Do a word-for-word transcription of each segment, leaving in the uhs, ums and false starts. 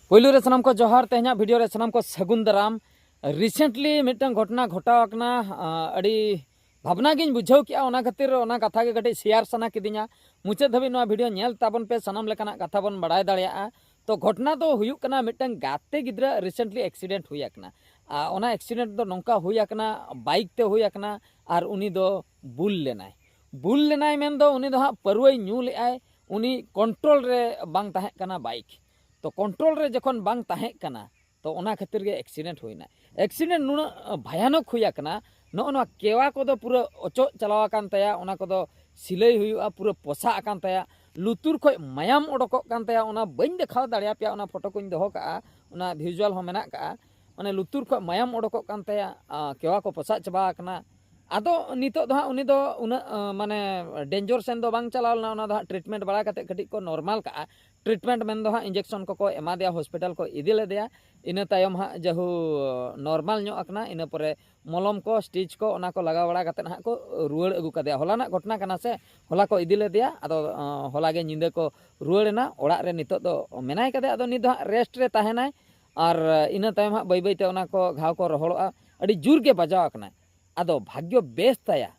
ᱯᱳᱭᱞᱳ ᱨᱮ ᱥᱟᱱᱟᱢ ᱠᱚ ᱡᱚᱦᱟᱨ, ᱛᱮᱦᱮᱧᱟᱜ ᱵᱷᱤᱰᱤᱭᱳ ᱨᱮ ᱥᱟᱱᱟᱢ ᱠᱚ ᱥᱟᱹᱜᱩᱱ ᱫᱟᱨᱟᱢ᱾ ᱨᱤᱥᱮᱱᱴᱞᱤ ᱢᱤᱫᱴᱟᱝ ᱜᱷᱚᱴᱚᱱᱟ ᱜᱷᱚᱴᱟᱣ ᱟᱠᱟᱱᱟ, ᱟᱹᱰᱤ ᱵᱷᱟᱵᱽᱱᱟ ᱜᱤᱧ ᱵᱩᱡᱷᱟᱹᱣ ᱠᱮᱜᱼᱟ, ᱚᱱᱟ ᱠᱷᱟᱹᱛᱤᱨ ᱚᱱᱟ ᱠᱟᱛᱷᱟ ᱜᱮ ᱠᱟᱹᱴᱤᱡ ᱥᱮᱭᱟᱨ ᱥᱟᱱᱟ ᱠᱤᱫᱤᱧᱟ᱾ ᱢᱩᱪᱟᱹᱫ ᱫᱷᱟᱹᱵᱤᱡ ᱱᱚᱣᱟ ᱵᱷᱤᱰᱤᱭᱳ ᱧᱮᱞ ᱛᱟᱵᱚᱱ ᱯᱮ, ᱥᱟᱱᱟᱢ ᱞᱮᱠᱟᱱᱟᱜ ᱠᱟᱛᱷᱟ ᱵᱚᱱ ᱵᱟᱲᱟᱭ ᱫᱟᱲᱮᱭᱟᱜᱼᱟ᱾ ᱛᱚ ᱜᱷᱚᱴᱚᱱᱟ ᱫᱚ ᱦᱩᱭᱩᱜ ᱠᱟᱱᱟ, ᱢᱤᱫᱴᱟᱝ ᱜᱟᱛᱮ ᱜᱤᱫᱽᱨᱟᱹ ᱨᱤᱥᱮᱱᱴᱞᱤ ᱮᱠᱥᱤᱰᱮᱱᱴ ᱦᱩᱭ ᱟᱠᱟᱱᱟ᱾ ᱟᱨ ᱚᱱᱟ ᱮᱠᱥᱤᱰᱮᱱᱴ ᱫᱚ ᱱᱚᱝᱠᱟ ᱦᱩᱭ ᱟᱠᱟᱱᱟ, ᱵᱟᱭᱤᱠ ᱛᱮ ᱦᱩᱭ ᱟᱠᱟᱱᱟ᱾ ᱟᱨ ᱩᱱᱤ ᱫᱚ ᱵᱩᱞ ᱞᱮᱱᱟᱭ᱾ ᱵᱩᱞ ᱞᱮᱱᱟᱭ ᱢᱮᱱᱫᱚ ᱩᱱᱤ ᱫᱚ ᱦᱟᱸᱜ ᱯᱟᱹᱨᱣᱟᱹᱭ ᱧᱩ ᱞᱮᱜᱼᱟᱭ, ᱩᱱᱤ ᱠᱚᱱᱴᱨᱳᱞ ᱨᱮ ᱵᱟᱝ ᱛᱟᱦᱮᱸ ᱠᱟᱱᱟ ᱵᱟᱭᱤᱠ᱾ ᱛᱚ ᱠᱚᱱᱴᱨᱳᱞ ᱨᱮ ᱡᱚᱠᱷᱚᱱ ᱵᱟᱝ ᱛᱟᱦᱮᱸ ᱠᱟᱱᱟ, ᱛᱚ ᱚᱱᱟ ᱠᱷᱟᱹᱛᱤᱨ ᱜᱮ ᱮᱠᱥᱤᱰᱮᱱᱴ ᱦᱩᱭᱱᱟ᱾ ᱮᱠᱥᱤᱰᱮᱱᱴ ᱱᱩᱱᱟᱹᱜ ᱵᱷᱟᱭᱟᱱᱚᱠ ᱦᱩᱭ ᱟᱠᱟᱱᱟ, ᱱᱚᱜᱼᱚ ᱱᱚᱣᱟ ᱠᱮᱣᱟ ᱠᱚᱫᱚ ᱯᱩᱨᱟᱹ ᱚᱪᱚᱜ ᱪᱟᱞᱟᱣ ᱟᱠᱟᱱ ᱛᱟᱭᱟ, ᱚᱱᱟ ᱠᱚᱫᱚ ᱥᱤᱞᱟᱹᱭ ᱦᱩᱭᱩᱜᱼᱟ, ᱯᱩᱨᱟᱹ ᱯᱚᱥᱟᱜ ᱟᱠᱟᱱ ᱛᱟᱭᱟ, ᱞᱩᱛᱩᱨ ᱠᱷᱚᱡ ᱢᱟᱭᱟᱢ ᱚᱰᱚᱠᱚᱜ ᱠᱟᱱ ᱛᱟᱭᱟ᱾ ᱚᱱᱟ ᱵᱟᱹᱧ ᱫᱮᱠᱷᱟᱣ ᱫᱟᱲᱮᱭᱟᱯᱮᱭᱟ, ᱚᱱᱟ ᱯᱷᱳᱴᱳ ᱠᱚᱧ ᱫᱚᱦᱚ ᱠᱟᱜᱼᱟ, ᱚᱱᱟ ᱵᱷᱤᱡᱩᱣᱟᱞ ᱦᱚᱸ ᱢᱮᱱᱟᱜ ᱠᱟᱜᱼᱟ᱾ ᱢᱟᱱᱮ ᱞᱩᱛᱩᱨ ᱠᱷᱚᱡ ᱢᱟᱭᱟᱢ ᱚᱰᱚᱠᱚᱜ ᱠᱟᱱ ᱛᱟᱭᱟ, ᱟᱸ, ᱠᱮᱣᱟ ᱠᱚ ᱯᱚᱥᱟᱜ ᱪᱟᱵᱟ ᱟᱠᱟᱱᱟ᱾ ᱟᱫᱚ ᱱᱤᱛᱚᱜ ᱫᱚ ᱦᱟᱸᱜ ᱩᱱᱤ ᱫᱚ ᱩᱱᱟᱹᱜ, ᱟᱸ, ᱢᱟᱱᱮ ᱰᱮᱧᱡᱚᱨ ᱥᱮᱱ ᱫᱚ ᱵᱟᱝ ᱪᱟᱞᱟᱣ ᱞᱮᱱᱟ, ᱚᱱᱟ ᱫᱚ ᱦᱟᱸᱜ ᱴᱨᱤᱴᱢᱮᱱᱴ ᱵᱟᱲᱟ ᱠᱟᱛᱮ ᱠᱟᱹᱴᱤᱡ ᱠᱚ ᱱᱚᱨᱢᱟᱞ ᱠᱟᱜᱼᱟ᱾ ᱴᱨᱤᱴᱢᱮᱱᱴ ᱢᱮᱱ ᱫᱚ ᱦᱟᱸᱜ ᱤᱧᱡᱮᱠᱥᱚᱱ ᱠᱚᱠᱚ ᱮᱢᱟ ᱫᱮᱭᱟ, ᱦᱚᱥᱯᱤᱴᱟᱞ ᱠᱚ ᱤᱫᱤ ᱞᱮᱫᱮᱭᱟ᱾ ᱤᱱᱟᱹ ᱛᱟᱭᱚᱢ ᱦᱟᱸᱜ ᱡᱟᱦᱩ ᱱᱚᱨᱢᱟᱞ ᱧᱚᱜ ᱟᱠᱟᱱᱟ, ᱤᱱᱟᱹ ᱯᱚᱨᱮ ᱢᱚᱞᱚᱢ ᱠᱚ, ᱥᱴᱤᱪ ᱠᱚ, ᱚᱱᱟ ᱠᱚ ᱞᱟᱜᱟᱣ ᱵᱟᱲᱟ ᱠᱟᱛᱮ ᱦᱟᱸᱜ ᱠᱚ ᱨᱩᱣᱟᱹᱲ ᱟᱹᱜᱩ ᱠᱟᱫᱮᱭᱟ᱾ ᱦᱚᱞᱟᱱᱟᱜ ᱜᱷᱚᱴᱚᱱᱟ ᱠᱟᱱᱟ ᱥᱮ, ᱦᱚᱞᱟ ᱠᱚ ᱤᱫᱤ ᱞᱮᱫᱮᱭᱟ᱾ ᱟᱫᱚ, ᱟᱸ, ᱦᱚᱞᱟ ᱜᱮ ᱧᱤᱫᱟᱹ ᱠᱚ ᱨᱩᱣᱟᱹᱲ ᱮᱱᱟ, ᱚᱲᱟᱜ ᱨᱮ ᱱᱤᱛᱚᱜ ᱫᱚ ᱢᱮᱱᱟᱭ ᱠᱟᱫᱮᱭᱟ᱾ ᱟᱫᱚ ᱱᱤᱛ ᱫᱚ ᱦᱟᱸᱜ ᱨᱮᱥᱴ ᱨᱮ ᱛᱟᱦᱮᱱᱟᱭ᱾ ᱟᱨ ᱤᱱᱟᱹ ᱛᱟᱭᱚᱢ ᱦᱟᱸᱜ ᱵᱟᱹᱭ ᱵᱟᱹᱭ ᱛᱮ ᱚᱱᱟ ᱠᱚ ᱜᱷᱟᱣ ᱠᱚ ᱨᱚᱦᱚᱲᱚᱜᱼᱟ᱾ ᱟᱹᱰᱤ ᱡᱳᱨ ᱜᱮ ᱵᱟᱡᱟᱣ ᱟᱠᱟᱱᱟᱭ᱾ ᱟᱫᱚ ᱵᱷᱟᱜᱽᱭᱚ ᱵᱮᱥ ᱛᱟᱭᱟ,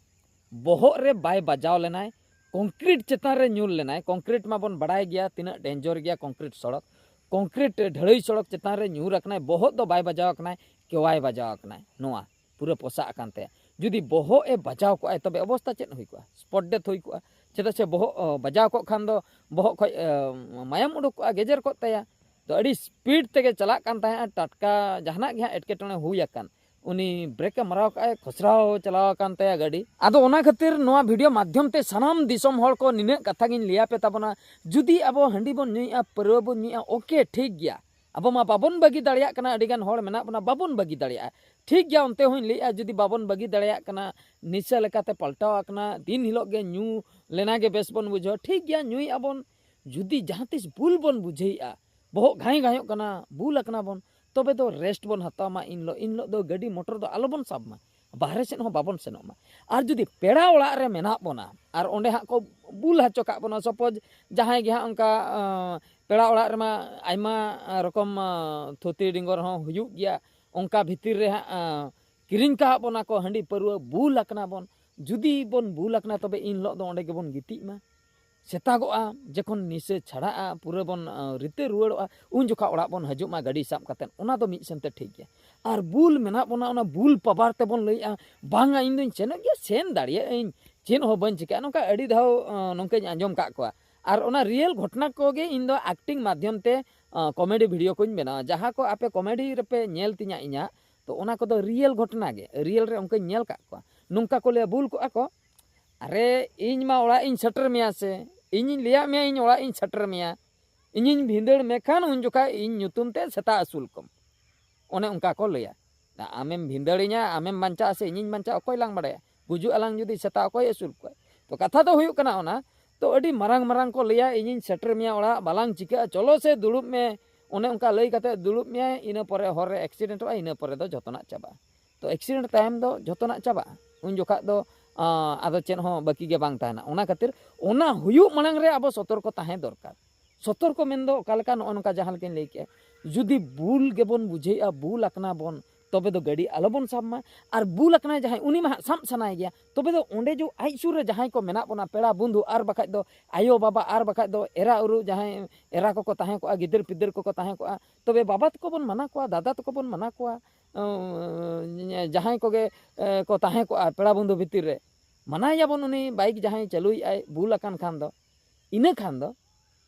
ᱵᱚᱦᱚᱜ ᱨᱮ ᱵᱟᱭ ᱵᱟᱡᱟᱣ ᱞᱮᱱᱟᱭ, ᱠᱚᱝᱠᱨᱤᱴ ᱪᱮᱛᱟᱱ ᱨᱮ ᱧᱩᱨ ᱞᱮᱱᱟᱭ᱾ ᱠᱚᱝᱠᱨᱤᱴ ᱢᱟᱵᱚᱱ ᱵᱟᱲᱟᱭ ᱜᱮᱭᱟ ᱛᱤᱱᱟᱹᱜ ᱰᱮᱧᱡᱚᱨ ᱜᱮᱭᱟ ᱠᱚᱝᱠᱨᱤᱴ ᱥᱚᱲᱚᱠ᱾ ᱠᱚᱝᱠᱨᱤᱴ ᱰᱷᱟᱹᱲᱟᱹᱭ ᱥᱚᱲᱚᱠ ᱪᱮᱛᱟᱱ ᱨᱮ ᱧᱩᱨ ᱟᱠᱟᱱᱟᱭ, ᱵᱚᱦᱚᱜ ᱫᱚ ᱵᱟᱭ ᱵᱟᱡᱟᱣ ᱟᱠᱟᱱᱟᱭ, ᱠᱮᱣᱟᱭ ᱵᱟᱡᱟᱣ ᱟᱠᱟᱱᱟᱭ, ᱱᱚᱣᱟ ᱯᱩᱨᱟᱹ ᱯᱚᱥᱟᱜ ᱟᱠᱟᱱ ᱛᱟᱭᱟ᱾ ᱡᱩᱫᱤ ᱵᱚᱦᱚᱜ ᱮ ᱵᱟᱡᱟᱣ ᱠᱚᱜᱼᱟᱭ, ᱛᱚᱵᱮ ᱚᱵᱚᱥᱛᱟ ᱪᱮᱫ ᱦᱩᱭ ᱠᱚᱜᱼᱟ? ᱥᱯᱚᱴ ᱰᱮᱛᱷ ᱦᱩᱭ ᱠᱚᱜᱼᱟ᱾ ᱪᱮᱫᱟᱜ ᱥᱮ ᱵᱚᱦᱚᱜ, ᱚ, ᱵᱟᱡᱟᱣ ᱠᱚᱜ ᱠᱷᱟᱱ ᱫᱚ ᱵᱚᱦᱚᱜ ᱠᱷᱚᱡ, ᱮ, ᱢᱟᱭᱟᱢ ᱩᱰᱩᱠ ᱠᱚᱜᱼᱟ, ᱜᱮᱡᱮᱨ ᱠᱚᱜ ᱛᱟᱭᱟ᱾ ᱛᱚ ᱟᱹᱰᱤ ᱥᱯᱤᱰ ᱛᱮᱜᱮ ᱪᱟᱞᱟᱜ ᱠᱟᱱ ᱛᱟᱦᱮᱸᱜᱼᱟ, ᱴᱟᱴᱠᱟ ᱡᱟᱦᱟᱱᱟᱜ ᱜᱮ ᱦᱟᱸᱜ ᱮᱴᱠᱮᱴᱚᱬᱮ ᱦᱩᱭ ᱟᱠᱟᱱ, ᱩᱱᱤ ᱵᱨᱮᱠ ᱮ ᱢᱟᱨᱟᱣ ᱠᱟᱜᱼᱟᱭ, ᱠᱷᱚᱥᱲᱟᱣ ᱪᱟᱞᱟᱣ ᱟᱠᱟᱱ ᱛᱟᱭᱟ ᱜᱟᱹᱰᱤ᱾ ᱟᱫᱚ ᱚᱱᱟ ᱠᱷᱟᱹᱛᱤᱨ ᱱᱚᱣᱟ ᱵᱷᱤᱰᱤᱭᱳ ᱢᱟᱫᱽᱫᱷᱚᱢ ᱛᱮ ᱥᱟᱱᱟᱢ ᱫᱤᱥᱚᱢ ᱦᱚᱲ ᱠᱚ ᱱᱤᱱᱟᱹᱜ ᱠᱟᱛᱷᱟ ᱜᱤᱧ ᱞᱟᱹᱭ ᱟᱯᱮ ᱛᱟᱵᱚᱱᱟ, ᱡᱩᱫᱤ ᱟᱵᱚ ᱦᱟᱺᱰᱤ ᱵᱚᱱ ᱧᱩᱭᱮᱜᱼᱟ, ᱯᱟᱹᱨᱣᱟᱹ ᱵᱚᱱ ᱧᱩᱭᱮᱜᱼᱟ, ᱳᱠᱮ, ᱴᱷᱤᱠ ᱜᱮᱭᱟ, ᱟᱵᱚ ᱢᱟ ᱵᱟᱵᱚᱱ ᱵᱟᱹᱜᱤ ᱫᱟᱲᱮᱭᱟᱜ ᱠᱟᱱᱟ, ᱟᱹᱰᱤ ᱜᱟᱱ ᱦᱚᱲ ᱢᱮᱱᱟᱜ ᱵᱚᱱᱟ, ᱵᱟᱵᱚᱱ ᱵᱟᱹᱜᱤ ᱫᱟᱲᱮᱭᱟᱜᱼᱟ, ᱴᱷᱤᱠ ᱜᱮᱭᱟ᱾ ᱚᱱᱛᱮ ᱦᱚᱸᱧ ᱞᱟᱹᱭᱮᱜᱼᱟ, ᱡᱩᱫᱤ ᱵᱟᱵᱚᱱ ᱵᱟᱹᱜᱤ ᱫᱟᱲᱮᱭᱟᱜ ᱠᱟᱱᱟ, ᱱᱤᱥᱟᱹ ᱞᱮᱠᱟᱛᱮ ᱯᱟᱞᱴᱟᱣ ᱟᱠᱟᱱᱟ, ᱫᱤᱱ ᱦᱤᱞᱳᱜ ᱜᱮ ᱧᱩ ᱞᱮᱱᱟ ᱜᱮ ᱵᱮᱥ ᱵᱚᱱ ᱵᱩᱡᱷᱟᱹᱣᱟ, ᱴᱷᱤᱠ ᱜᱮᱭᱟ, ᱧᱩᱭᱮᱜᱼᱟ ᱵᱚᱱ᱾ ᱡᱩᱫᱤ ᱡᱟᱦᱟᱸ ᱛᱤᱥ ᱵᱩᱞ ᱵᱚᱱ ᱵᱩᱡᱷᱟᱹᱣᱮᱜᱼᱟ, ᱵᱚᱦᱚᱜ ᱜᱷᱟᱸᱭ ᱜᱷᱟᱸᱭᱚᱜ ᱠᱟᱱᱟ, ᱵᱩᱞ ᱟᱠᱟᱱᱟ ᱵᱚᱱ, ᱛᱚᱵᱮ ᱫᱚ ᱨᱮᱥᱴ ᱵᱚᱱ ᱦᱟᱛᱟᱣ ᱢᱟ᱾ ᱤᱱ ᱦᱤᱞᱳᱜ, ᱤᱱ ᱦᱤᱞᱳᱜ ᱫᱚ ᱜᱟᱹᱰᱤ ᱢᱚᱴᱚᱨ ᱫᱚ ᱟᱞᱚ ᱵᱚᱱ ᱥᱟᱵ ᱢᱟ᱾ ᱵᱟᱦᱨᱮ ᱥᱮᱫ ᱦᱚᱸ ᱵᱟᱵᱚᱱ ᱥᱮᱱᱚᱜ ᱢᱟ᱾ ᱟᱨ ᱡᱩᱫᱤ ᱯᱮᱲᱟ ᱚᱲᱟᱜ ᱨᱮ ᱢᱮᱱᱟᱜ ᱵᱚᱱᱟ ᱟᱨ ᱚᱸᱰᱮ ᱦᱟᱸᱜ ᱠᱚ ᱵᱩᱞ ᱦᱚᱪᱚ ᱠᱟᱜ ᱵᱚᱱᱟ, ᱥᱟᱯᱳᱡᱽ ᱡᱟᱦᱟᱸᱭ ᱜᱮ ᱦᱟᱸᱜ ᱚᱱᱠᱟ ᱟᱸ, ᱯᱮᱲᱟ ᱚᱲᱟᱜ ᱨᱮᱢᱟ ᱟᱭᱢᱟ ᱨᱚᱠᱚᱢ ᱟᱸ, ᱛᱷᱩᱛᱤ ᱰᱤᱸᱜᱚᱨ ᱦᱚᱸ ᱦᱩᱭᱩᱜ ᱜᱮᱭᱟ, ᱚᱱᱠᱟ ᱵᱷᱤᱛᱤᱨ ᱨᱮ ᱦᱟᱸᱜ ᱟᱸ, ᱠᱤᱨᱤᱧ ᱠᱟᱜ ᱵᱚᱱᱟ ᱠᱚ ᱦᱟᱺᱰᱤ ᱯᱟᱹᱨᱣᱟᱹ, ᱵᱩᱞ ᱟᱠᱟᱱᱟ ᱵᱚᱱ᱾ ᱡᱩᱫᱤ ᱵᱚᱱ ᱵᱩᱞ ᱟᱠᱟᱱᱟ, ᱛᱚᱵᱮ ᱤᱱ ᱦᱤᱞᱳᱜ ᱫᱚ ᱚᱸᱰᱮ ᱜᱮᱵᱚᱱ ᱜᱤᱛᱤᱡ ᱢᱟ᱾ ᱥᱮᱛᱟᱜᱚᱜᱼᱟ, ᱡᱚᱠᱷᱚᱱ ᱱᱤᱥᱟᱹ ᱪᱷᱟᱲᱟᱜᱼᱟ, ᱯᱩᱨᱟᱹ ᱵᱚᱱ ᱟᱸ, ᱨᱤᱛᱟᱹ ᱨᱩᱣᱟᱹᱲᱚᱜᱼᱟ, ᱩᱱ ᱡᱚᱠᱷᱟ ᱚᱲᱟᱜ ᱵᱚᱱ ᱦᱤᱡᱩᱜ ᱢᱟ ᱜᱟᱹᱰᱤ ᱥᱟᱵ ᱠᱟᱛᱮᱫ, ᱚᱱᱟ ᱫᱚ ᱢᱤᱫ ᱥᱮᱱᱛᱮ ᱴᱷᱤᱠ ᱜᱮᱭᱟ᱾ ᱟᱨ ᱵᱩᱞ ᱢᱮᱱᱟᱜ ᱵᱚᱱᱟ, ᱚᱱᱟ ᱵᱩᱞ ᱯᱟᱣᱟᱨ ᱛᱮᱵᱚᱱ ᱞᱟᱹᱭᱮᱜᱼᱟ, ᱵᱟᱝᱟ ᱤᱧ ᱫᱚᱧ ᱥᱮᱱᱚᱜ ᱜᱮᱭᱟ, ᱥᱮᱱ ᱫᱟᱲᱮᱭᱟᱜ ᱟᱹᱧ, ᱪᱮᱫ ᱦᱚᱸ ᱵᱟᱹᱧ ᱪᱤᱠᱟᱹᱜᱼᱟ᱾ ᱱᱚᱝᱠᱟ ᱟᱹᱰᱤ ᱫᱷᱟᱣ ᱟᱸ, ᱱᱚᱝᱠᱟᱧ ᱟᱸᱡᱚᱢ ᱠᱟᱜ ᱠᱚᱣᱟ᱾ ᱟᱨ ᱚᱱᱟ ᱨᱤᱭᱮᱞ ᱜᱷᱚᱴᱚᱱᱟ ᱠᱚᱜᱮ ᱤᱧ ᱫᱚ ᱮᱠᱴᱤᱝ ᱢᱟᱫᱽᱫᱷᱚᱢ ᱛᱮ ᱟᱸ, ᱠᱚᱢᱮᱰᱤ ᱵᱷᱤᱰᱤᱭᱳ ᱠᱚᱧ ᱵᱮᱱᱟᱣᱟ᱾ ᱡᱟᱦᱟᱸ ᱠᱚ ᱟᱯᱮ ᱠᱚᱢᱮᱰᱤ ᱨᱮᱯᱮ ᱧᱮᱞ ᱛᱤᱧᱟ ᱤᱧᱟᱹᱜ, ᱛᱚ ᱚᱱᱟ ᱠᱚᱫᱚ ᱨᱤᱭᱮᱞ ᱜᱷᱚᱴᱚᱱᱟ ᱜᱮ, ᱨᱤᱭᱮᱞ ᱨᱮ ᱚᱱᱠᱟᱧ ᱧᱮᱞ ᱠᱟᱜ ᱠᱚᱣᱟ᱾ ᱱᱚᱝᱠᱟ ᱠᱚ ᱞᱟᱹᱭᱟ, ᱵᱩᱞ ᱠᱚᱜᱼᱟ ᱠᱚ, "ᱟᱨᱮ ᱤᱧ ᱢᱟ ᱚᱲᱟᱜ ᱤᱧ ᱥᱮᱴᱮᱨ ᱢᱮᱭᱟ ᱥᱮ, ᱤᱧᱤᱧ ᱞᱟᱹᱭᱟᱫ ᱢᱮᱭᱟ ᱤᱧ ᱚᱲᱟᱜ ᱤᱧ ᱥᱮᱴᱮᱨ ᱢᱮᱭᱟ, ᱤᱧᱤᱧ ᱵᱷᱤᱸᱫᱟᱹᱲ ᱢᱮ ᱠᱷᱟᱱ ᱩᱱ ᱡᱚᱠᱷᱟᱡ ᱤᱧ ᱧᱩᱛᱩᱢ ᱛᱮ ᱥᱮᱛᱟ ᱟᱹᱥᱩᱞ ᱠᱚᱢ", ᱚᱱᱮ ᱚᱱᱠᱟ ᱠᱚ ᱞᱟᱹᱭᱟ᱾ "ᱟᱢᱮᱢ ᱵᱷᱤᱸᱫᱟᱹᱲᱤᱧᱟ, ᱟᱢᱮᱢ ᱵᱟᱧᱪᱟᱜᱼᱟ ᱥᱮ ᱤᱧᱤᱧ ᱵᱟᱧᱪᱟᱜᱼᱟ, ᱚᱠᱚᱭ ᱞᱟᱝ ᱵᱟᱲᱟᱭᱟ? ᱜᱩᱡᱩᱜ ᱟᱞᱟᱝ ᱡᱩᱫᱤ ᱥᱮᱛᱟ, ᱚᱠᱚᱭ ᱟᱹᱥᱩᱞ ᱠᱚᱣᱟᱭ?" ᱛᱚ ᱠᱟᱛᱷᱟ ᱫᱚ ᱦᱩᱭᱩᱜ ᱠᱟᱱᱟ ᱚᱱᱟ, ᱛᱚ ᱟᱹᱰᱤ ᱢᱟᱨᱟᱝ ᱢᱟᱨᱟᱝ ᱠᱚ ᱞᱟᱹᱭᱟ, "ᱤᱧᱤᱧ ᱥᱮᱴᱮᱨ ᱢᱮᱭᱟ ᱚᱲᱟᱜ, ᱵᱟᱞᱟᱝ ᱪᱤᱠᱟᱹᱜᱼᱟ, ᱪᱚᱞᱚ ᱥᱮ ᱫᱩᱲᱩᱵ ᱢᱮ", ᱚᱱᱮ ᱚᱱᱠᱟ ᱞᱟᱹᱭ ᱠᱟᱛᱮ ᱫᱩᱲᱩᱵ ᱢᱮᱭᱟᱭ, ᱤᱱᱟᱹ ᱯᱚᱨᱮ ᱦᱚᱨ ᱨᱮ ᱮᱠᱥᱤᱰᱮᱱᱴᱚᱜᱼᱟ, ᱤᱱᱟᱹ ᱯᱚᱨᱮ ᱫᱚ ᱡᱚᱛᱚᱱᱟᱜ ᱪᱟᱵᱟᱜᱼᱟ᱾ ᱛᱚ ᱮᱠᱥᱤᱰᱮᱱᱴ ᱛᱟᱭᱚᱢ ᱫᱚ ᱡᱚᱛᱚᱱᱟᱜ ᱪᱟᱵᱟᱜᱼᱟ, ᱩᱱ ᱡᱚᱠᱷᱟᱜ ᱫᱚ ᱟᱸ, ᱟᱫᱚ ᱪᱮᱫ ᱦᱚᱸ ᱵᱟᱹᱠᱤ ᱜᱮ ᱵᱟᱝ ᱛᱟᱦᱮᱱᱟ᱾ ᱚᱱᱟ ᱠᱷᱟᱹᱛᱤᱨ ᱚᱱᱟ ᱦᱩᱭᱩᱜ ᱢᱟᱲᱟᱝ ᱨᱮ ᱟᱵᱚ ᱥᱚᱛᱚᱨᱠᱚ ᱛᱟᱦᱮᱸ ᱫᱚᱨᱠᱟᱨ᱾ ᱥᱚᱛᱚᱨᱠᱚ ᱢᱮᱱᱫᱚ ᱚᱠᱟ ᱞᱮᱠᱟ, ᱱᱚᱜᱼᱚ ᱱᱚᱝᱠᱟ ᱡᱟᱦᱟᱸ ᱞᱮᱠᱟᱧ ᱞᱟᱹᱭ ᱠᱮᱜᱼᱟ, ᱡᱩᱫᱤ ᱵᱩᱞ ᱜᱮᱵᱚᱱ ᱵᱩᱡᱷᱟᱹᱣᱮᱜᱼᱟ, ᱵᱩᱞ ᱟᱠᱟᱱᱟ ᱵᱚᱱ, ᱛᱚᱵᱮ ᱫᱚ ᱜᱟᱹᱰᱤ ᱟᱞᱚᱵᱚᱱ ᱥᱟᱵ ᱢᱟ᱾ ᱟᱨ ᱵᱩᱞ ᱟᱠᱟᱱᱟᱭ ᱡᱟᱦᱟᱸᱭ, ᱩᱱᱤ ᱢᱟ ᱦᱟᱸᱜ ᱥᱟᱵ ᱥᱟᱱᱟᱭᱮ ᱜᱮᱭᱟ, ᱛᱚᱵᱮ ᱫᱚ ᱚᱸᱰᱮ ᱡᱚ ᱟᱡ ᱥᱩᱨ ᱨᱮ ᱡᱟᱦᱟᱸᱭ ᱠᱚ ᱢᱮᱱᱟᱜ ᱵᱚᱱᱟ, ᱯᱮᱲᱟ ᱵᱚᱱᱫᱷᱩ, ᱟᱨ ᱵᱟᱠᱷᱟᱡ ᱫᱚ ᱟᱭᱳ ᱵᱟᱵᱟ, ᱟᱨ ᱵᱟᱠᱷᱟᱡ ᱫᱚ ᱮᱨᱟ ᱩᱨᱩ, ᱡᱟᱦᱟᱸᱭ ᱮᱨᱟ ᱠᱚᱠᱚ ᱛᱟᱦᱮᱸ ᱠᱚᱜᱼᱟ, ᱜᱤᱫᱟᱹᱨ ᱯᱤᱫᱟᱹᱨ ᱠᱚᱠᱚ ᱛᱟᱦᱮᱸ ᱠᱚᱜᱼᱟ, ᱛᱚᱵᱮ ᱵᱟᱵᱟ ᱛᱟᱠᱚ ᱵᱚᱱ ᱢᱟᱱᱟ ᱠᱚᱣᱟ, ᱫᱟᱫᱟ ᱛᱟᱠᱚ ᱵᱚᱱ ᱢᱟᱱᱟ ᱠᱚᱣᱟ, ᱩᱸ, ᱡᱟᱦᱟᱸᱭ ᱠᱚᱜᱮ ᱮ, ᱠᱚ ᱛᱟᱦᱮᱸ ᱠᱚᱜᱼᱟ ᱯᱮᱲᱟ ᱵᱚᱱᱫᱷᱩ ᱵᱷᱤᱛᱤᱨ ᱨᱮ, ᱢᱟᱱᱟᱭᱮᱭᱟᱵᱚᱱ, ᱩᱱᱤ ᱵᱟᱭᱤᱠ ᱡᱟᱦᱟᱸᱭ ᱪᱟᱹᱞᱩᱭᱮᱫᱼᱟᱭ ᱵᱩᱞ ᱟᱠᱟᱱ ᱠᱷᱟᱱ ᱫᱚ, ᱤᱱᱟᱹ ᱠᱷᱟᱱ ᱫᱚ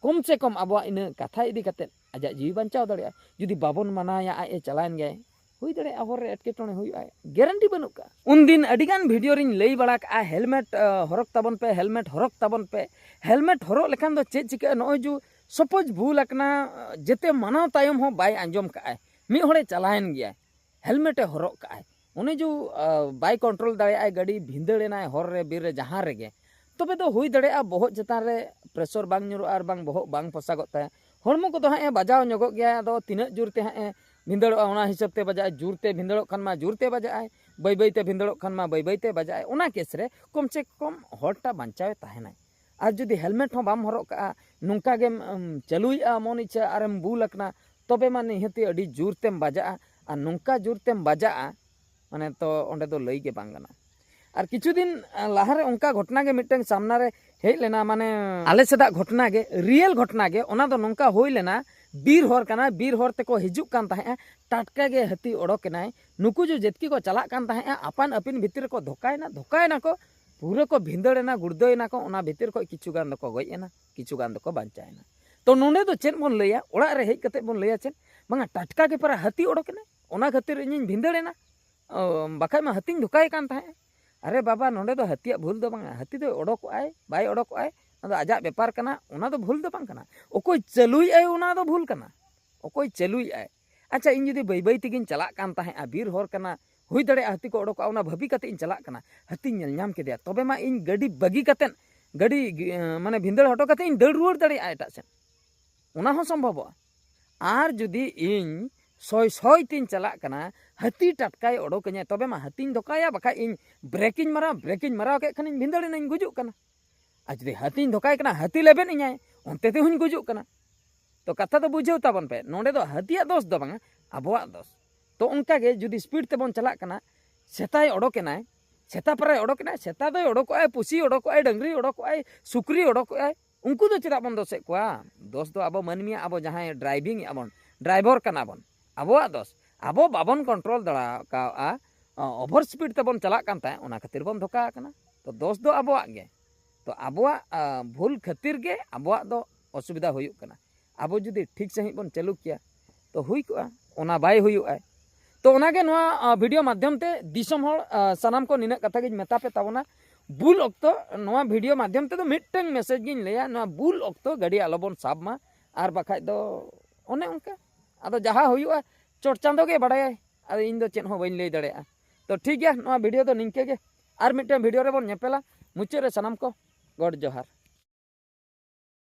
ᱠᱚᱢ ᱥᱮ ᱠᱚᱢ ᱟᱵᱚᱣᱟᱜ ᱤᱱᱟᱹ ᱠᱟᱛᱷᱟ ᱤᱫᱤ ᱠᱟᱛᱮᱫ ᱟᱡᱟᱜ ᱡᱤᱣᱤ ᱵᱟᱧᱪᱟᱣ ᱫᱟᱲᱮᱭᱟᱜᱼᱟ᱾ ᱡᱩᱫᱤ ᱵᱟᱵᱚᱱ ᱢᱟᱱᱟᱭᱟ, ᱟᱡ ᱮ ᱪᱟᱞᱟᱣᱮᱱ ᱜᱮᱭᱟᱭ, ᱦᱩᱭ ᱫᱟᱲᱮᱭᱟᱜᱼᱟ ᱦᱚᱨ ᱨᱮ ᱮᱴᱠᱮᱴᱚᱬᱮ ᱦᱩᱭᱩᱜᱼᱟ, ᱜᱮᱨᱮᱱᱴᱤ ᱵᱟᱹᱱᱩᱜ ᱠᱟᱜᱼᱟ᱾ ᱩᱱᱫᱤᱱ ᱟᱹᱰᱤᱜᱟᱱ ᱵᱷᱤᱰᱤᱭᱳ ᱨᱤᱧ ᱞᱟᱹᱭ ᱵᱟᱲᱟ ᱠᱟᱜᱼᱟ, ᱦᱮᱞᱢᱮᱴ ᱟᱸ, ᱦᱚᱨᱚᱜ ᱛᱟᱵᱚᱱ ᱯᱮ, ᱦᱮᱞᱢᱮᱴ ᱦᱚᱨᱚᱜ ᱛᱟᱵᱚᱱ ᱯᱮ᱾ ᱦᱮᱞᱢᱮᱴ ᱦᱚᱨᱚᱜ ᱞᱮᱠᱷᱟᱱ ᱫᱚ ᱪᱮᱫ ᱪᱤᱠᱟᱹᱜᱼᱟ? ᱱᱚᱜᱼᱚᱭ ᱡᱩ ᱥᱟᱯᱳᱡᱽ ᱵᱷᱩᱞ ᱟᱠᱟᱱᱟ, ᱡᱮᱛᱮ ᱢᱟᱱᱟᱣ ᱛᱟᱭᱚᱢ ᱦᱚᱸ ᱵᱟᱭ ᱟᱸᱡᱚᱢ ᱠᱟᱜᱼᱟᱭ, ᱢᱤᱫ ᱦᱚᱲᱮ ᱪᱟᱞᱟᱣᱮᱱ ᱜᱮᱭᱟᱭ, ᱦᱮᱞᱢᱮᱴ ᱮ ᱦᱚᱨᱚᱜ ᱠᱟᱜᱼᱟᱭ, ᱚᱱᱮ ᱡᱩ ᱟᱸ, ᱵᱟᱭ ᱠᱚᱱᱴᱨᱳᱞ ᱫᱟᱲᱮᱭᱟᱜᱼᱟᱭ ᱜᱟᱹᱰᱤ, ᱵᱷᱤᱸᱫᱟᱹᱲ ᱮᱱᱟᱭ ᱦᱚᱨ ᱨᱮ, ᱵᱤᱨ ᱨᱮ, ᱡᱟᱦᱟᱸ ᱨᱮᱜᱮ, ᱛᱚᱵᱮ ᱫᱚ ᱦᱩᱭ ᱫᱟᱲᱮᱭᱟᱜᱼᱟ ᱵᱚᱦᱚᱜ ᱪᱮᱛᱟᱱ ᱨᱮ ᱯᱨᱮᱥᱚᱨ ᱵᱟᱝ ᱧᱩᱨᱩᱜᱼᱟ ᱟᱨ ᱵᱟᱝ ᱵᱚᱦᱚᱜ ᱵᱟᱝ ᱯᱚᱥᱟᱜᱚᱜ ᱛᱟᱭᱟ᱾ ᱦᱚᱲᱢᱚ ᱠᱚᱫᱚ ᱦᱟᱸᱜ ᱮ ᱵᱟᱡᱟᱣ ᱧᱚᱜᱚᱜ ᱜᱮᱭᱟ, ᱟᱫᱚ ᱛᱤᱱᱟᱹᱜ ᱡᱳᱨ ᱛᱮ ᱦᱟᱸᱜ ᱮ ᱵᱷᱤᱸᱫᱟᱹᱲᱚᱜᱼᱟ, ᱚᱱᱟ ᱦᱤᱥᱟᱹᱵ ᱛᱮ ᱵᱟᱡᱟᱜᱼᱟ᱾ ᱡᱳᱨ ᱛᱮ ᱵᱷᱤᱸᱫᱟᱹᱲᱚᱜ ᱠᱷᱟᱱ ᱢᱟ ᱡᱳᱨ ᱛᱮ ᱵᱟᱡᱟᱜᱼᱟᱭ, ᱵᱟᱹᱭ ᱵᱟᱹᱭ ᱛᱮ ᱵᱷᱤᱸᱫᱟᱹᱲᱚᱜ ᱠᱷᱟᱱ ᱢᱟ ᱵᱟᱹᱭ ᱵᱟᱹᱭ ᱛᱮ ᱵᱟᱡᱟᱜ ᱟᱭ, ᱚᱱᱟ ᱠᱮᱥ ᱨᱮ ᱠᱚᱢ ᱥᱮ ᱠᱚᱢ ᱦᱚᱲᱴᱟ ᱵᱟᱧᱪᱟᱣ ᱮ ᱛᱟᱦᱮᱱᱟᱭ᱾ ᱟᱨ ᱡᱩᱫᱤ ᱦᱮᱞᱢᱮᱴ ᱦᱚᱸ ᱵᱟᱢ ᱦᱚᱨᱚᱜ ᱠᱟᱜᱼᱟ, ᱱᱚᱝᱠᱟ ᱜᱮᱢ ᱮᱢ, ᱪᱟᱹᱞᱩᱭᱮᱜᱼᱟ ᱢᱚᱱ ᱤᱪᱪᱷᱟᱹ ᱟᱨᱮᱢ ᱵᱩᱞ ᱟᱠᱟᱱᱟ, ᱛᱚᱵᱮ ᱢᱟ ᱱᱤᱦᱟᱹᱛᱤ ᱟᱹᱰᱤ ᱡᱳᱨ ᱛᱮᱢ ᱵᱟᱡᱟᱜᱼᱟ᱾ ᱟᱨ ᱱᱚᱝᱠᱟ ᱡᱳᱨ ᱛᱮᱢ ᱵᱟᱡᱟᱜᱼᱟ, ᱢᱟᱱᱮ ᱛᱚ ᱚᱸᱰᱮ ᱫᱚ ᱞᱟᱹᱭ ᱜᱮ ᱵᱟᱝ ᱜᱟᱱᱚᱜᱼᱟ᱾ ᱟᱨ ᱠᱤᱪᱷᱩ ᱫᱤᱱ ᱞᱟᱦᱟᱨᱮ ᱚᱱᱠᱟ ᱜᱷᱚᱴᱚᱱᱟ ᱜᱮ ᱢᱤᱫᱴᱟᱝ ᱥᱟᱢᱱᱟ ᱨᱮ ᱦᱮᱡ ᱞᱮᱱᱟ, ᱢᱟᱱᱮ ᱟᱞᱮ ᱥᱮᱫᱟᱜ ᱜᱷᱚᱴᱚᱱᱟ ᱜᱮ, ᱨᱤᱭᱮᱞ ᱜᱷᱚᱴᱚᱱᱟ ᱜᱮ᱾ ᱚᱱᱟ ᱫᱚ ᱱᱚᱝᱠᱟ ᱦᱩᱭ ᱞᱮᱱᱟ, ᱵᱤᱨ ᱦᱚᱨ ᱠᱟᱱᱟ, ᱵᱤᱨ ᱦᱚᱨ ᱛᱮᱠᱚ ᱦᱤᱡᱩᱜ ᱠᱟᱱ ᱛᱟᱦᱮᱸᱜᱼᱟ, ᱴᱟᱴᱠᱟ ᱜᱮ ᱦᱟᱹᱛᱤ ᱚᱰᱚᱠ ᱮᱱᱟᱭ᱾ ᱱᱩᱠᱩ ᱡᱚ ᱡᱮᱛᱠᱤ ᱠᱚ ᱪᱟᱞᱟᱜ ᱠᱟᱱ ᱛᱟᱦᱮᱸᱜᱼᱟ, ᱟᱯᱟᱱ ᱟᱹᱯᱤᱱ ᱵᱷᱤᱛᱤᱨ ᱨᱮᱠᱚ ᱫᱷᱚᱠᱟᱭᱮᱱᱟ, ᱫᱷᱚᱠᱟᱭᱮᱱᱟ ᱠᱚ, ᱯᱩᱨᱟᱹ ᱠᱚ ᱵᱷᱤᱸᱫᱟᱹᱲ ᱮᱱᱟ, ᱜᱩᱲᱫᱟᱹᱭ ᱮᱱᱟ ᱠᱚ᱾ ᱚᱱᱟ ᱵᱷᱤᱛᱤᱨ ᱠᱷᱚᱱ ᱠᱤᱪᱷᱩ ᱜᱟᱱ ᱫᱚᱠᱚ ᱜᱚᱡ ᱮᱱᱟ, ᱠᱤᱪᱷᱩ ᱜᱟᱱ ᱫᱚᱠᱚ ᱵᱟᱧᱪᱟᱣ ᱮᱱᱟ᱾ ᱛᱚ ᱱᱚᱸᱰᱮ ᱫᱚ ᱪᱮᱫ ᱵᱚᱱ ᱞᱟᱹᱭᱟ? ᱚᱲᱟᱜ ᱨᱮ ᱦᱮᱡ ᱠᱟᱛᱮ ᱵᱚᱱ ᱞᱟᱹᱭᱟ ᱪᱮᱫ? ᱵᱟᱝᱟ, ᱴᱟᱴᱠᱟ ᱜᱮ ᱯᱟᱨᱟ ᱦᱟᱹᱛᱤ ᱚᱰᱚᱠ ᱮᱱᱟᱭ, ᱚᱱᱟ ᱠᱷᱟᱹᱛᱤᱨ ᱤᱧᱤᱧ ᱵᱷᱤᱸᱫᱟᱹᱲ ᱮᱱᱟ, ᱚ, ᱵᱟᱠᱷᱟᱡ ᱢᱟ ᱦᱟᱹᱛᱤᱧ ᱫᱷᱚᱠᱟᱭᱮ ᱠᱟᱱ ᱛᱟᱦᱮᱸᱫ᱾ ᱟᱨᱮ ᱵᱟᱵᱟ, ᱱᱚᱸᱰᱮ ᱫᱚ ᱦᱟᱹᱛᱤᱭᱟᱜ ᱵᱷᱩᱞ ᱫᱚ ᱵᱟᱝᱟ, ᱦᱟᱹᱛᱤ ᱫᱚᱭ ᱚᱰᱚᱠᱚᱜᱼᱟᱭ, ᱵᱟᱭ ᱚᱰᱚᱠᱚᱜᱼᱟᱭ, ᱚᱱᱟ ᱫᱚ ᱟᱡᱟᱜ ᱵᱮᱯᱟᱨ ᱠᱟᱱᱟ, ᱚᱱᱟ ᱫᱚ ᱵᱷᱩᱞ ᱫᱚ ᱵᱟᱝ ᱠᱟᱱᱟ᱾ ᱚᱠᱚᱭ ᱪᱟᱹᱞᱩᱭᱮᱫᱼᱟᱭ, ᱚᱱᱟ ᱫᱚ ᱵᱷᱩᱞ ᱠᱟᱱᱟ᱾ ᱚᱠᱚᱭ ᱪᱟᱹᱞᱩᱭᱮᱫᱼᱟᱭ? ᱟᱪᱪᱷᱟ, ᱤᱧ ᱡᱩᱫᱤ ᱵᱟᱹᱭ ᱵᱟᱹᱭ ᱛᱮᱜᱤᱧ ᱪᱟᱞᱟᱜ ᱠᱟᱱ ᱛᱟᱦᱮᱸᱫᱼᱟ, ᱵᱤᱨ ᱦᱚᱨ ᱠᱟᱱᱟ, ᱦᱩᱭ ᱫᱟᱲᱮᱭᱟᱜᱼᱟ ᱦᱟᱹᱛᱤ ᱠᱚ ᱚᱰᱚᱠᱚᱜᱼᱟ, ᱚᱱᱟ ᱵᱷᱟᱹᱵᱤ ᱠᱟᱛᱮ ᱤᱧ ᱪᱟᱞᱟᱜ ᱠᱟᱱᱟ, ᱦᱟᱹᱛᱤᱧ ᱧᱮᱞ ᱧᱟᱢ ᱠᱮᱫᱮᱭᱟ, ᱛᱚᱵᱮ ᱢᱟ ᱤᱧ ᱜᱟᱹᱰᱤ ᱵᱟᱹᱜᱤ ᱠᱟᱛᱮᱫ, ᱜᱟᱹᱰᱤ, ᱮᱸ, ᱢᱟᱱᱮ ᱵᱷᱤᱸᱫᱟᱹᱲ ᱦᱚᱴᱚ ᱠᱟᱛᱮ ᱤᱧ ᱫᱟᱹᱲ ᱨᱩᱣᱟᱹᱲ ᱫᱟᱲᱮᱭᱟᱜᱼᱟ ᱮᱴᱟᱜ ᱥᱮᱫ, ᱚᱱᱟ ᱦᱚᱸ ᱥᱚᱢᱵᱷᱚᱵᱚᱜᱼᱟ᱾ ᱟᱨ ᱡᱩᱫᱤ ᱤᱧ ᱥᱚᱭ ᱥᱚᱭ ᱛᱤᱧ ᱪᱟᱞᱟᱜ ᱠᱟᱱᱟ, ᱦᱟᱹᱛᱤ ᱴᱟᱴᱠᱟᱭ ᱚᱰᱚᱠᱟᱹᱧᱟᱹ, ᱛᱚᱵᱮ ᱢᱟ ᱦᱟᱹᱛᱤᱧ ᱫᱷᱚᱠᱟᱭᱟ, ᱵᱟᱠᱷᱟᱡ ᱤᱧ ᱵᱨᱮᱠᱤᱧ ᱢᱟᱨᱟᱣ, ᱵᱨᱮᱠᱤᱧ ᱢᱟᱨᱟᱣ ᱠᱮᱫ ᱠᱷᱟᱱᱤᱧ ᱵᱷᱤᱸᱫᱟᱹᱲ ᱮᱱᱟᱧ, ᱜᱩᱡᱩᱜ ᱠᱟᱱᱟ᱾ ᱟᱨ ᱡᱩᱫᱤ ᱦᱟᱹᱛᱤᱧ ᱫᱷᱚᱠᱟᱭ ᱠᱟᱱᱟ, ᱦᱟᱹᱛᱤ ᱞᱮᱵᱮᱫ ᱤᱧᱟᱭ, ᱚᱱᱛᱮ ᱛᱮᱦᱚᱧ ᱜᱩᱡᱩᱜ ᱠᱟᱱᱟ᱾ ᱛᱚ ᱠᱟᱛᱷᱟ ᱫᱚ ᱵᱩᱡᱷᱟᱹᱣ ᱛᱟᱵᱚᱱ ᱯᱮ, ᱱᱚᱸᱰᱮ ᱫᱚ ᱦᱟᱹᱛᱤᱭᱟᱜ ᱫᱚᱥ ᱫᱚ ᱵᱟᱝᱟ, ᱟᱵᱚᱣᱟᱜ ᱫᱚᱥ᱾ ᱛᱚ ᱚᱱᱠᱟ ᱜᱮ ᱡᱩᱫᱤ ᱥᱯᱤᱰ ᱛᱮᱵᱚᱱ ᱪᱟᱞᱟᱜ ᱠᱟᱱᱟ, ᱥᱮᱛᱟᱭ ᱚᱰᱚᱠᱮᱱᱟᱭ, ᱥᱮᱛᱟ ᱯᱟᱨᱟᱭ ᱚᱰᱚᱠᱮᱱᱟᱭ, ᱥᱮᱛᱟ ᱫᱚᱭ ᱚᱰᱚᱠᱚᱜᱼᱟᱭ, ᱯᱩᱥᱤ ᱚᱰᱚᱠᱚᱜᱼᱟᱭ, ᱰᱟᱹᱝᱨᱤ ᱚᱰᱚᱠᱚᱜᱼᱟᱭ, ᱥᱩᱠᱨᱤ ᱚᱰᱚᱠᱚᱜᱼᱟᱭ, ᱩᱱᱠᱩ ᱫᱚ ᱪᱮᱫᱟᱜ ᱵᱚᱱ ᱫᱚᱥᱮᱫ ᱠᱚᱣᱟ? ᱫᱚᱥ ᱫᱚ ᱟᱵᱚ ᱢᱟᱹᱱᱢᱤᱭᱟᱜ, ᱟᱵᱚ ᱡᱟᱦᱟᱸᱭ ᱰᱨᱟᱭᱵᱷᱤᱝ ᱮᱫᱼᱟ ᱵᱚᱱ, ᱰᱨᱟᱭᱵᱷᱟᱨ ᱠᱟᱱᱟ ᱵᱚᱱ, ᱟᱵᱚᱣᱟᱜ ᱫᱚᱥ᱾ ᱟᱵᱚ ᱵᱟᱵᱚᱱ ᱠᱚᱱᱴᱨᱳᱞ ᱫᱟᱲᱮ ᱠᱟᱣᱜᱼᱟ, ᱚ, ᱳᱵᱷᱟᱨ ᱥᱯᱤᱰ ᱛᱮᱵᱚᱱ ᱪᱟᱞᱟᱜ ᱠᱟᱱ ᱛᱟᱦᱮᱸᱫ, ᱚᱱᱟ ᱠᱷᱟᱹᱛᱤᱨ ᱵᱚᱱ ᱫᱷᱚᱠᱟ ᱟᱠᱟᱱᱟ᱾ ᱛᱚ ᱫᱚᱥ ᱫᱚ ᱟᱵᱚᱣᱟᱜ ᱜᱮ᱾ ᱛᱚ ᱟᱵᱚᱣᱟᱜ, ᱟ, ᱵᱷᱩᱞ ᱠᱷᱟᱹᱛᱤᱨ ᱜᱮ ᱟᱵᱚᱣᱟᱜ ᱫᱚ ᱚᱥᱩᱵᱤᱫᱷᱟ ᱦᱩᱭᱩᱜ ᱠᱟᱱᱟ᱾ ᱟᱵᱚ ᱡᱩᱫᱤ ᱴᱷᱤᱠ ᱥᱟᱺᱦᱤᱡ ᱵᱚᱱ ᱪᱟᱹᱞᱩ ᱠᱮᱭᱟ, ᱛᱚ ᱦᱩᱭ ᱠᱚᱜᱼᱟ, ᱚᱱᱟ ᱵᱟᱭ ᱦᱩᱭᱩᱜᱼᱟ᱾ ᱛᱚ ᱚᱱᱟᱜᱮ ᱱᱚᱣᱟ, ᱟ, ᱵᱷᱤᱰᱤᱭᱳ ᱢᱟᱫᱽᱫᱷᱚᱢ ᱛᱮ ᱫᱤᱥᱚᱢ ᱦᱚᱲ, ᱟ, ᱥᱟᱱᱟᱢ ᱠᱚ ᱱᱤᱱᱟᱹᱜ ᱠᱟᱛᱷᱟ ᱜᱤᱧ ᱢᱮᱛᱟ ᱯᱮ ᱛᱟᱵᱚᱱᱟ, ᱵᱩᱞ ᱚᱠᱛᱚ ᱱᱚᱣᱟ ᱵᱷᱤᱰᱤᱭᱳ ᱢᱟᱫᱽᱫᱷᱚᱢ ᱛᱮᱫᱚ ᱢᱤᱫᱴᱟᱝ ᱢᱮᱥᱮᱡᱽ ᱜᱤᱧ ᱞᱟᱹᱭᱟ, ᱱᱚᱣᱟ ᱵᱩᱞ ᱚᱠᱛᱚ ᱜᱟᱹᱰᱤ ᱟᱞᱚᱵᱚᱱ ᱥᱟᱵ ᱢᱟ, ᱟᱨ ᱵᱟᱠᱷᱟᱡ ᱫᱚ ᱚᱱᱮ ᱚᱱᱠᱟ᱾ ᱟᱫᱚ ᱡᱟᱦᱟᱸ ᱦᱩᱭᱩᱜᱼᱟ, ᱪᱚᱴ ᱪᱟᱸᱫᱚ ᱜᱮ ᱵᱟᱲᱟᱭᱟᱭ, ᱟᱫᱚ ᱤᱧ ᱫᱚ ᱪᱮᱫ ᱦᱚᱸ ᱵᱟᱹᱧ ᱞᱟᱹᱭ ᱫᱟᱲᱮᱭᱟᱜᱼᱟ᱾ ᱛᱚ ᱴᱷᱤᱠ ᱜᱮᱭᱟ, ᱱᱚᱣᱟ ᱵᱷᱤᱰᱤᱭᱳ ᱫᱚ ᱱᱤᱝᱠᱟᱹ ᱜᱮ, ᱟᱨ ᱢᱤᱫᱴᱟᱝ ᱵᱷᱤᱰᱤᱭᱳ ᱨᱮᱵᱚᱱ ᱧᱮᱯᱮᱞᱟ᱾ ᱢᱩᱪᱟᱹᱫ ᱨᱮ ᱥᱟᱱᱟᱢ ᱠᱚ ᱜᱚᱰ ᱡᱚᱦᱟᱨ᱾